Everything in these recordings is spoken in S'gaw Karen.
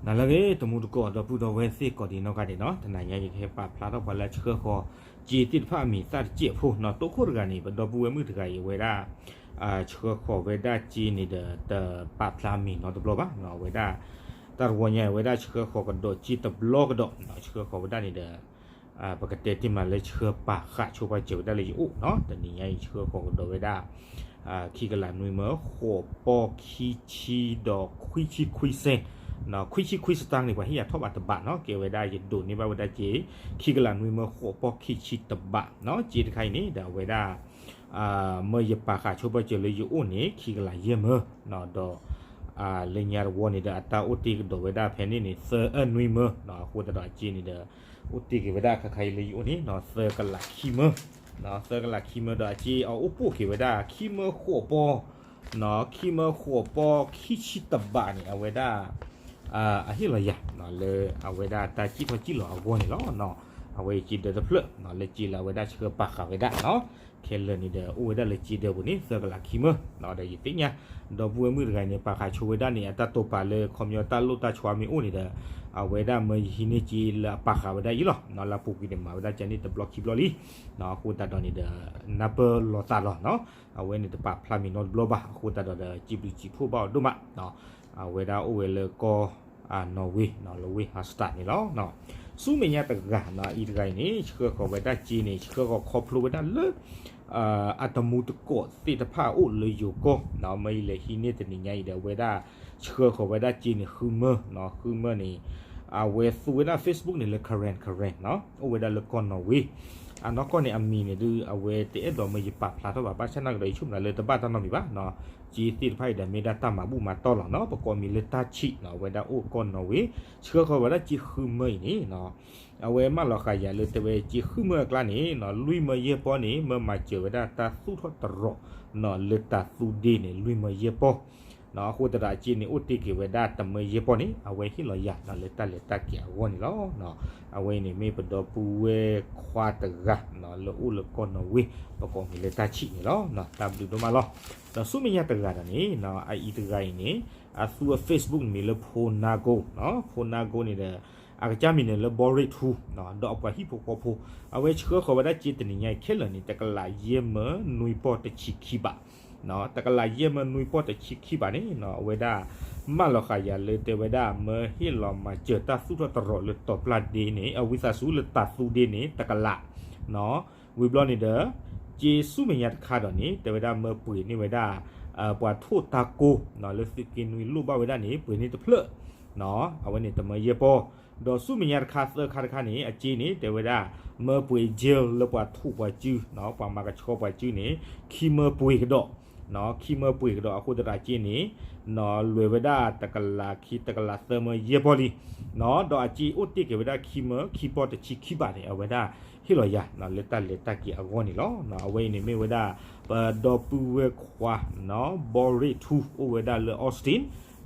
နၤလၢအဂ့ၤ တမူတကိး ဒီပုၢ်ဒီဝဲၢ်သ့ၣ်ကိးဒံနီၢ်ဂၤဒဲးနီၤ, တနၤညါအံၤ ယကဟဲပာ်ဖျါထီၣ်ပှၤလၢဆှၢဃီၤစ့သ့ၣ်တဖၣ်အမံၤသၣ်တစဲးဖိနီၤ, တိခိၣ်တဂၤန့ၣ် ပဒီပုၢ်ဝဲၢ်မုၣ်တဂၤအံၤ အဝဲဒၣ် ဆှၢဃီၤဝဲဒၣ်စ့န့ၣ်ဒီး တပာ်ဖျါမံၤနီတဘျီဘၣ်နီၤ, အဝဲဒၣ် တၢ်တဝီညါအံၤ အဝဲဒၣ်ဆှၢဃီၤကဒီးစ့တဘျီကဒီးနီၤ, ဆှၢဃီၤဝဲဒၣ်န့ၣ်ဒီး ပကတဲတ့ၢ်မးလၢဆှၢပာ်ဃာ်ဆိပာ်စၢၤဝဲဒၣ်လၢယအိၣ်နီၤ, တနံၤညါအံၤ ဆှၢဃီၤကဒီးဝဲဒၣ် ခံကလးနွံမၢ ဃိးပီၢ်ခံဆံဒီးခွံဆံခွံစဲး, ခွံဆံခွံစတၢၢ်န့ၣ် ပှၤဟ့ၣ်ယၤထီၣ်ဘၣ်တဘးနီၤ, ကဲဝဲဒၣ်ယဒိးန့ၢ်ဘၣ်ဝဲဒၣ်စ့ ခံကလးနွံမၢ ဃိးပီၢ်ခံဆံတဘးနီၤ, စ့တခါအံၤန့ၣ်ဒီးအဝဲဒၣ် မၢယပာ်ဃာ်ဆိပာ်စၢၤလၢယအိၣ်န့ၣ် ခံကလးယဲၢ်မၢ, ဒီး လၢညါတဝီန့ၣ်ဒီး အတၢ်အိၣ်တ့ၢ်ကဒီးဝဲဒၣ်ဖဲန့ၣ်န့ၣ် သၢအၢၣ်နွံမၢ, အဃိသတးဒီးအစ့န့ၣ်ဒီး အိၣ်တ့ၢ်က့ၤဝဲဒၣ်ခါခါအံၤလၢယအိၣ်န့ၣ်နီၤ သၢကလးခံမၢ, သၢကလးခံမၢဒီးအစ့အအိၣ်ပိၢ်က့ၤဝဲဒၣ် ခံမၢဃိးပီၢ်, ခံမၢဃိးပီၢ်ခံဆံတဘးန့ၣ် အဝဲဒၣ် အဟ့ၣ်လီၤယၤ လၢအဝဲဒၣ်တၢ်စံၣ်ထီၣ်စံၣ်လီၤအဂီၢ်န့ၣ်လီၤ. အဝဲအံၤစ့ဒၢတဖျၢၣ် လၢစ့လၢအဝဲဒၣ်ဆှၢပာ်ဃာ်ဝဲဒၣ်နီၤ, ခဲလၢာ်န့ၣ်ဒီး အိၣ်ဝဲဒၣ်လၢစ့ဒၢပူၤန့ၣ် သၢကလးခံမၢ, ဒီးယသ့ၣ်ညါ ဒီပုၢ်ဝဲၢ်မုၣ်တဂၤအံၤန့ၣ် ပာ်ဃာ်ဆိဝဲဒၣ်န့ၣ် အတၢ်တိာ်ပာ်လၢခီပညီတၢ်လိၣ်တၢ်ဆီမ့ၢ်အိၣ်န့ၣ်ဒီး အဝဲဒၣ်မၢယဟံးန့ၢ်စ့လၢအပာ်ဃာ်ဝဲဒၣ်အံၤလီၤ. လၢအပူၤကွံာ်န့ၣ်မၤဝဲဒၣ်ကန့ၣ်တဘျီခံဘျီလံ, အဃိသတးဒီးန့ၣ်ဒီး နၢ်ပၢၢ်လိာ်သးလီၤနီၤ, အဝဲန့ၣ်တပာ်ဖျါမံၤနီတဘျီဘၣ်, အဃိသတးဒီးဒီး စံးဘျုးစံးဖှိၣ်ဘၣ်အီၤဒိၣ်မး အဝဲဒၣ်အိၣ်ဝဲလၢကီၢ် နီၣ်ဝ့ လၢဝ့ၢ်ဟးစတၢ်န့ၣ်လီၤ. ဆူမဲာ်ညါတဂၤနီၤ, အအံၤတဂၤအံၤန့ၣ် ဆှၢဃီၤဝဲဒၣ်စ့န့ၣ် ဆှၢဃီၤခီဖျိဝဲဒၣ်လၢ အတမူတကိးသ့ၣ်တဖၣ်အိၣ်လၢယိၤကီၢ်နီၤ, မၢယလဲၤဟံးန့ၢ်တနံၤညါအံၤဒီး အဝဲဒၣ်ဆှၢဃီၤဝဲဒၣ်စ့န့ၣ် ဃုမၢနီၤ, ဃုမၢန့ၣ် အဝဲသူဝဲဒၣ် Facebook န့ၣ်လၢ Karen Karen နီၤ, အိၣ်ဝဲဒၣ်လၢကီၢ်နီၣ်ဝ့, အနီၢ်ကီၢ်န့ၣ်အမံၤန့ၣ်ဒုး အဝဲတအဲၣ်ဒိးမၢယပာ်ဖျါထီၣ်ဘၣ်, ဘၣ်ဆၣ်နာ်ကဒီး ယဆိကမိၣ်လၢတဘၣ်တၢ်နီတမံၤဘၣ်နီၤ, စ့သ့ၣ်တဖၣ်အံၤဒီး မ့ၢ်ဒၣ်တၢ်မၤဘူၣ်မၤတီၢ်လီၤနီၤ, ပကိးမံၤလၢတၢ်ဆံးနီၤ, အဝဲဒၣ်အိၣ်ကီၢ်နီၣ်ဝ့, ဆှၢဃီၤဝဲဒၣ်စ့ဃုမၢအံၤန့ၣ်နီၤ အဝဲမၢလီၤဃာ်ယၤလၢတဲဝဲစ့ဃုမၢအကျါန့ၣ်နီၤ, လွံၢ်မၢယဲၢ်ပီၢ်န့ၣ် မၢမၤစၢၤဝဲဒၣ်တၢ်သူၣ်ထီၣ်တရီးနီၤ, လၢတၤသူဒ့န့ၣ် လွံၢ်မၢယဲၢ်ပီၢ်နီၤ, အဃိသတးဒီးအစ့န့ၣ် အိၣ်တ့ၢ်က့ၤဝဲဒၣ်တမၢယဲၢ်ပီၢ်န့ၣ် အဝဲဟ့ၣ်လီၤယၤနီၤ လၢတၢ်လဲၤတၢ်က့ၤအဂီၢ်န့ၣ်လီၤ. အဝဲအံၤန့ၣ်မ့ၢ်ပဒီပုၢ်ဝဲၢ်ခွါတဂၤနီၤ လၢအိၣ်လၢကီၢ်နီၣ်ဝ့, ပကိးမံၤလၢတၢ်ဆံးန့ၣ်လီၤ. တၢ်ဘျုးဒိၣ်မးလီၤ. ဒီးဆူမဲာ်ညါတဂၤဒီးန့ၣ်နီၤ, အအံၤတဂၤအံၤန့ၣ် အသူအ Facebook န့ၣ်မံၤလၢ ဖိနါကိနီၤ, ဖိနါကိန့ၣ်ဒီး အကစၢ်မံၤန့ၣ်လၢ ဘီရ့ၣ်ထူ ဒီးအပှၤဟံၣ်ဖိဃီဖိ, အဝဲဆှၢဃီၤဝဲဒၣ်စ့တနံၤညါအံၤခဲလၢာ်န့ၣ် တကလးယဲၢ်မၢနွံပီၢ်တဆံခံဘး တကလးယဲၢ်မၢနွံပီၢ်တဆံခံဘးန့ၣ်နီၤ, အဝဲဒၣ် မၢလီၤဃာ်ယၤလၢတဲဝဲဒၣ် မၢဟ့ၣ်လီၤမၤစၢၤတၢ်သူၣ်ထီၣ်တရီးလၢတီၤပျၢ်ဒ့န့ၣ် အဝံသးစူၤလၢတၤသူဒ့န့ၣ် တကလးနီၤ, ဝံၤဘျီန့ၣ်ဒီး စ့ဆူမဲာ်ညါတခါဒီးန့ၣ် တဲဝဲဒၣ်မၢပှ့ၤန့ၢ်ဝဲဒၣ် ပှၤထိၣ်တၢ်ကိၢ်နီၤ လၢသုးက့နွံလိၣ်ဘၣ်ဝဲဒၣ်န့ၣ် ပှ့ၤန့ၢ်တဖျၢၣ် အဝဲန့ၣ်တမၢယဲၢ်ပီၢ်, ဒီးဆူမဲာ်ညါတခါသၢခါတခါန့ၣ် အစ့န့ၣ် တဲဝဲဒၣ် မၢပှ့ၤ jail လၢပှၤထိၣ်ပှၤစုနီၤ ပှၤမၤကဆှီပှၤစုန့ၣ် ခံမၢပှ့ၤကဒီး, ခံမၢပှ့ၤကဒီး အဃိသတးစ့န့ၣ် နီၤ လဲၤဝဲဒၣ်တကလးခံ တကလးသၢမၢယဲၢ်ပီၢ်လံ, နီၤ ဒီးအစ့အိၣ်တ့ၢ်က့ၤဝဲဒၣ်ခံမၢခံပီၢ်တဆံခံဘးန့ၣ် အဝဲဒၣ်ဟ့ၣ်လီၤယၤနီၤ လၢတၢ်လဲၤတၢ်က့ၤအဂီၢ်န့ၣ်လီၤ. အဝဲအံၤန့ၣ်မ့ၢ်ဝဲဒၣ် ပဒီပုၢ်ဝဲၢ်ခွါနီၤ ဘီရ့ၣ်ထူ အိၣ်ဝဲဒၣ်လၢ Austin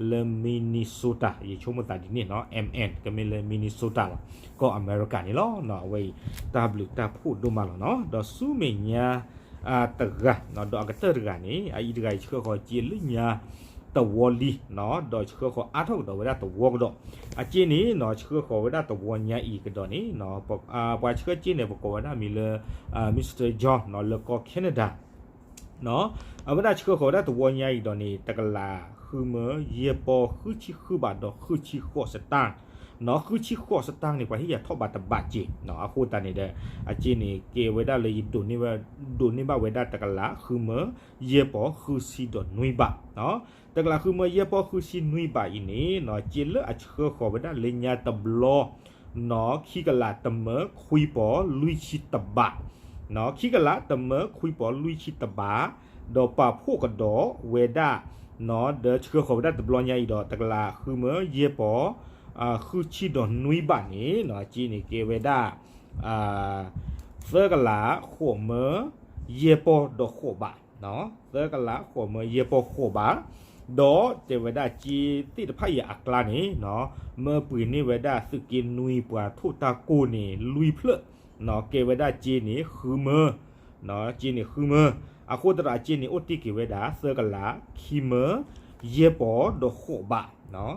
လၢ Minnesota ယဆိကမိၣ်သးဒ်န့ၣ်နီၤ M N ကမ့ၢ်လၢ Minnesota လီၤ ကီၢ်အမဲရကၤန့ၣ်လီၤ. အဝဲအံၤ တၢ်ဘျုးတၢ်ဖှိၣ်ဒိၣ်မးလီၤနီၤ. ဒီးဆူမဲာ်ညါ တဂၤ ဒီးအကတၢၢ်တဂၤန့ၣ် အအံၤတဂၤအံၤ ဆှၢဃီၤစ့လၢညါတဝီလံနီၤ ဒီးဆှၢဃီၤအါထီၣ်ကဒီးဝဲဒၣ်တဝီကဒီး, အစ့န့ၣ်နီၤ ဆှၢဃီၤဝဲဒၣ်တဝီညါအံၤကဒီးန့ၣ်နီၤ ပှၤဆှၢစ့န့ၣ် ပကိးဝဲဒၣ်မံၤလၢ Mister John နီၤ လၢကီၢ် Canada နီၤ အဝဲဒၣ်ဆှၢဃီၤဝဲဒၣ်တဝီညါအံၤဒီးန့ၣ် တကလးဃုမၢယဲၢ်ပီၢ်ဃုဆံဃုဘး ဒီးဃုဆံဃိးစတၢၢ်နီၤ ဃုဆံဃိးစတၢၢ်န့ၣ် ပှၤဟ့ၣ်ယၤထီၣ်ဘၣ်တဘးစ့နီၤ အဃိသတးန့ၣ်ဒီး အစ့န့ၣ် ကဲဝဲဒၣ်လၢယဒိးန့ၢ်ဘၣ် ဒိးန့ၢ်ဘၣ်ဝဲဒၣ်တကလးဃုမၢ ယဲၢ်ပီၢ်ဃုဆံဒီးနွံဘးနီၤ တကလးဃုမၢယဲၢ်ပီၢ်ဃုဆံနွံဘးအံၤန့ၣ်နီၤ စ့လၢအဆှၢဃီၤဝဲဒၣ်လၢညါတဘျီ နီၤ ခံကလးတမၢခွံပီၢ်လွံၢ်ဆံတဘး, နီၤ ခံကလးတမၢခွံပီၢ်လွံၢ်ဆံတဘး, ဒီးပာ်ဖှိၣ်ကဒီးဝဲဒၣ် နီၤ ဒီးဆှၢဃီၤဝဲဒၣ်တဘျီညါအံၤဒီး တကလးဃုမၢယဲၢ်ပီၢ် ဃုဆံဒီးနွံဘးန့ၣ်နီၤ စ့န့ၣ်ကဲဝဲဒၣ် သၢကလးဃိးမၢယဲၢ်ပီၢ်ဒီးဃိးဘး, သၢကလးဃိးမၢယဲၢ်ပီၢ်ဃိးဘး, ဒီးတဲဝဲဒၣ်စ့သ့ၣ်တဖၣ်အံၤအကျါန့ၣ်နီၤ မၢပှ့ၤန့ၢ်ဝဲဒၣ်သုးက့နွံပှၤထိၣ်တၢ်ကိၢ်န့ၣ် လွံၢ်ဖျၢၣ်နီၤ ကဲဝဲဒၣ်စ့န့ၣ်ဃုမၢ စ့န့ၣ်ဃုမၢ, အဃိသတးဒီးအစ့န့ၣ်အိၣ်တ့ၢ်က့ၤဝဲဒၣ် သၢကလးခံမၢယဲၢ်ပီၢ်ဒီးဃိးဘးနီၤ,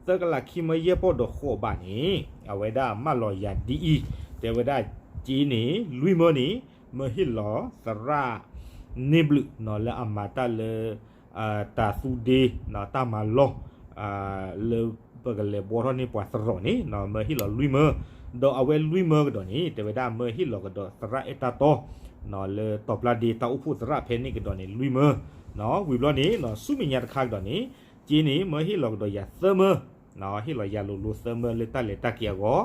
သၢ သၢကလးခံမၢယဲၢ်ပီၢ်ဒီးဃိးဘးန့ၣ် အဝဲဒၣ်မၢလီၤယၤဒ်အံၤ, တဲဝဲဒၣ် က့န့ၣ် လွံၢ်မၢန့ၣ် မၢဟ့ၣ်လီၤသရၣ်န့ၢ်ဘျုးနီၤ လၢအမၤတၢ်လၢ တၤသူဒ့ တၢ်မၤလီၢ် လၢပကလဲၤဘှီထီၣ်န့ၢ်ပှၤသရိာ်န့ၣ် မၢဟ့ၣ်လီၤလွံၢ်မၢ, ဒီးအဝဲလွံၢ်မၢကဒီးန့ၣ် တဲဝဲဒၣ်မၢဟ့ၣ်လီၤကဒီးသရၣ်အဲၣ်တၢ်တီ လၢတီၤပျၢ်ဒ့တၢ်အိၣ်ဖှိၣ်သရၣ်ဖဲန့ၣ်ကဒီးန့ၣ် လွံၢ်မၢ, ဝံၤဘျီန့ၣ် ဆူမဲာ်ညါတခါကဒီးန့ၣ် က့န့ၣ် မၢဟ့ၣ်လီၤကဒီးယၤသၢမၢ ဟ့ၣ်လီၤယၤလိၤလိၤသၢမၢလၢတၢ်လဲၤတၢ်က့ၤအဂီၢ်,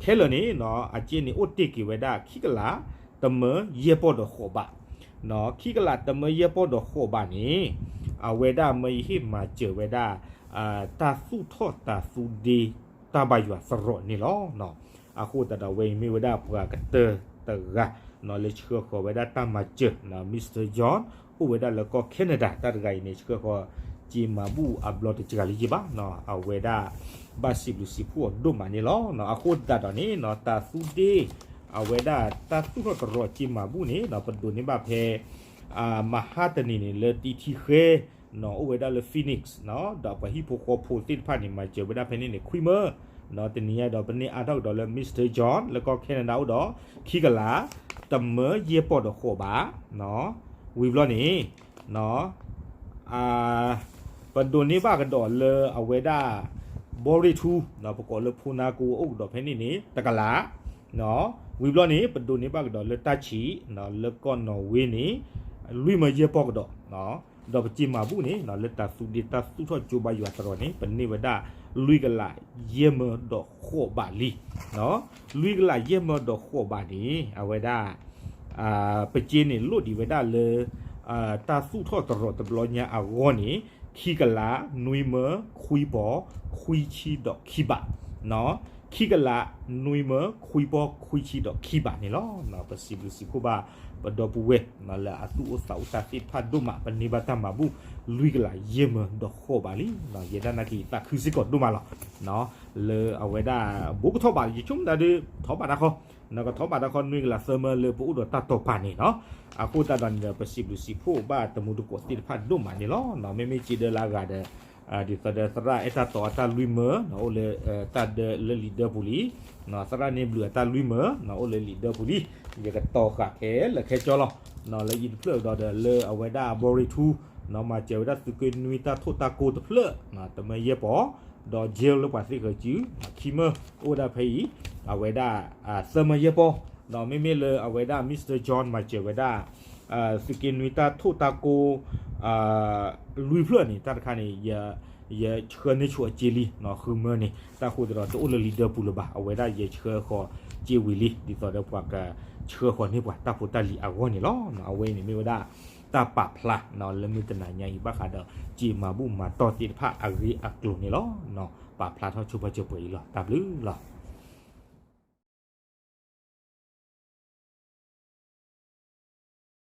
ခဲလၢာ်န့ၣ် အက့န့ၣ် အိၣ်တ့ၢ်က့ၤဝဲဒၣ်ခံကလး တမၢယဲၢ်ပီၢ်ဒီးဃိးဘး, ခံကလးတမၢယဲၢ်ပီၢ်ဒီးဃိးဘးန့ၣ် အဝဲဒၣ်မၢယဟ့ၣ်မၤစၢၤဝဲဒၣ် တၢ်သူၣ်ထီၣ်တၤသူဒ့ တၢ်ဘၣ်ယွၤသရိာ်န့ၣ်လီၤ. အဃိသတးဒီးအဝဲအံၤမ့ၢ်ဝဲဒၣ်ပှၤကတၢၢ်တဂၤ လၢဆှၢဃီၤဝဲဒၣ်တၢ်မၤစၢၤ Mister John အိၣ်ဝဲဒၣ်လၢကီၢ် Canada တၢ်တဂၤအံၤန့ၣ် ဆှၢဃီၤစ့မၤဘူၣ်အဘျီတစှၤလံယဘၣ်, အဝဲဒၣ် ဘၣ်စံးဘျုးစံးဖှိၣ်အီၤဒိၣ်မးန့ၣ်လီၤ. အဃိသတးဒီးန့ၣ် တၤသူဒ့ အဝဲဒၣ်တၢ်သူၣ်ထီၣ်သရိာ်စ့မၤဘူၣ်န့ၣ် ပဒိးန့ၢ်ဘၣ်ဖဲ မဟါတနံၤန့ၣ် လၢတံထံဃဲ အိၣ်ဝဲဒၣ်လၢ Phoenix ဒီးပှၤဟံၣ်ဖိဃီဖိသ့ၣ်တဖၣ်န့ၣ် မၤစၢၤဝဲဒၣ်ဖဲန့ၣ်န့ၣ် ခွံမၢ, တနံၤညါဒီးပန့ၢ်အါထီၣ်ကဒီးလၢ Mister John လၢကီၢ် Canada အိၣ်ဒီး ခံကလး တမၢယဲၢ်ပီၢ်ဒီးဃိးဘး, ဝံၤဘျီန့ၣ် ပဒိးန့ၢ်ဘၣ်ကဒီးလၢအဝဲဒၣ် ဘီရ့ၣ်ထူ ပကိးလၢဖိနါကိအိၣ်ကဒီးဖဲန့ၣ်န့ၣ် တကလး, ဝံၤဘျီန့ၣ် ပဒိးန့ၢ်ဘၣ်ကဒီးလၢတၢ်ဆံး လၢကီၢ်နီၣ်ဝ့န့ၣ် လွံၢ်မၢယဲၢ်ပီၢ်ကဒီး, ဒီးပစ့မၤဘူၣ်န့ၣ် လၢတၤသူဒ့တၢ်သူၣ်ထီၣ်ကၠိဘါယွၤသရိာ်န့ၣ် ပန့ၢ်ဝဲဒၣ် လွံၢ်ကလးယဲၢ်မၢဒီးဃိးဘးလံ. လွံၢ်ကလးယဲၢ်မၢဒီးဃိးဘးန့ၣ် အဝဲဒၣ် ပစ့န့ၣ်လိၣ်ဒံးဝဲဒၣ်လၢ တၢ်သူၣ်ထီၣ်သရိာ်တဘျီညါအဂီၢ်န့ၣ် ခံကလး နွံမၢ ခွံပီၢ် ခွံဆံဒီးခံဘး, ခံကလး နွံမၢ ခွံပီၢ် ခွံဆံဒီးခံဘးန့ၣ်လီၤ. ပစံးဘျုးစံးဖှိၣ်ဘၣ် ပဒီပုၢ်ဝဲၢ် လၢအသူၣ်အိၣ်သးအိၣ်တၢ်သ့ၣ်တဖၣ်ဒိၣ်မး ပန့ၢ်ဘၣ်တၢ်မၤဘူၣ် လွံၢ်ကလးယဲၢ်မၢဒီးဃိးဘးလံ. ယဲဒၣ်နာ်က့ၤသးခုစ့ၢ်ကီးဒိၣ်မးလီၤ. လၢအဝဲဒၣ် ဘူးကထီၣ်ဘး ယဆိကမိၣ်တၢ်ဒုး ထီၣ်ဘးတၢ်ခီ ကထီၣ်ဘးတၢ်ခီ နွံကလးသၢမၢလၢပအိၣ်ဒီးတၢ်တီၤပာ်န့ၣ်လီၤ. အဃိသတးဒီးန့ၣ်ဒီး ပစံးဘျုးစံးဖှိၣ်ဘၣ်တမူတကိးသ့ၣ်တဖၣ်ဒိၣ်မးန့ၣ်လီၤ. မ့မ့ၢ်စ့ဒၢလၢအဂၤဒီး ဒ်သိးဒီးသရၣ်အဲၣ်တၢ်တီအတၢ်လွံၢ်မၢ အိၣ်လၢတၢ်ဒၢလၢလံာ်ဒၢပူၤလံ, သရၣ်န့ၢ်ဘျုးအတၢ်လွံၢ်မၢ အိၣ်လၢလံာ်ဒၢပူၤလံ. ယကတီၤဃာ်ခဲလၢာ်ခဲဆ့လီၤ. လၢအံၤတဖျၢၣ်ဒီးလၢအဝဲဒၣ်အဘီရ့ၣ်ထူ မၤစၢၤဝဲဒၣ်သုးက့နွံတၢ်ထိၣ်တၢ်ကိတဖျၢၣ် တမၢယဲၢ်ပီၢ်, ဒီး jail လၢပှၤသ့ၣ်ဃၢၤစု ခံမၢ အိၣ်ဝဲဒၣ်ဖဲအံၤ အဝဲဒၣ် သၢမၢယဲၢ်ပီၢ်, မ့မ့ၢ်လၢအဝဲဒၣ် Mister John မၤစၢၤဝဲဒၣ် သုးက့နွံတၢ်ထိၣ်တၢ်ကိ လွံၢ်ဖျၢၣ်န့ၣ် တၢ်တခါန့ၣ် ယဆှၢန့ၢ်ဆိအစ့လံ ဃုမၢန့ၣ် တၢ်ဃိသတးဒီးတအိၣ်လၢလံာ်ဒၢပူၤလၢၤဘၣ်. အဝဲဒၣ်ယဆှၢဃီၤစ့ဝံၤလံ ဒ်သိးဒီးပှၤကဆှၢဃီၤန့ၢ်ပှၤတၢ်ဖိတၢ်လံၤအဂီၢ်န့ၣ်လီၤ. အဝဲအံၤန့ၣ်မ့ၢ်ဝဲဒၣ် တၢ်ပာ်ဖျါ လၢမုၢ်တနၤညါအံၤ ဘၣ်ဃးဒီးစ့မၤဘူၣ်မၤတီၢ်သ့ၣ်တဖၣ်အဂ့ၢ်အကျိၤန့ၣ်လီၤ. ပာ်ဖျါထီၣ်ဆိပာ်စၢၤပှဲၤအံၤလီၤ. တၢ်ဘျုးလီၤ.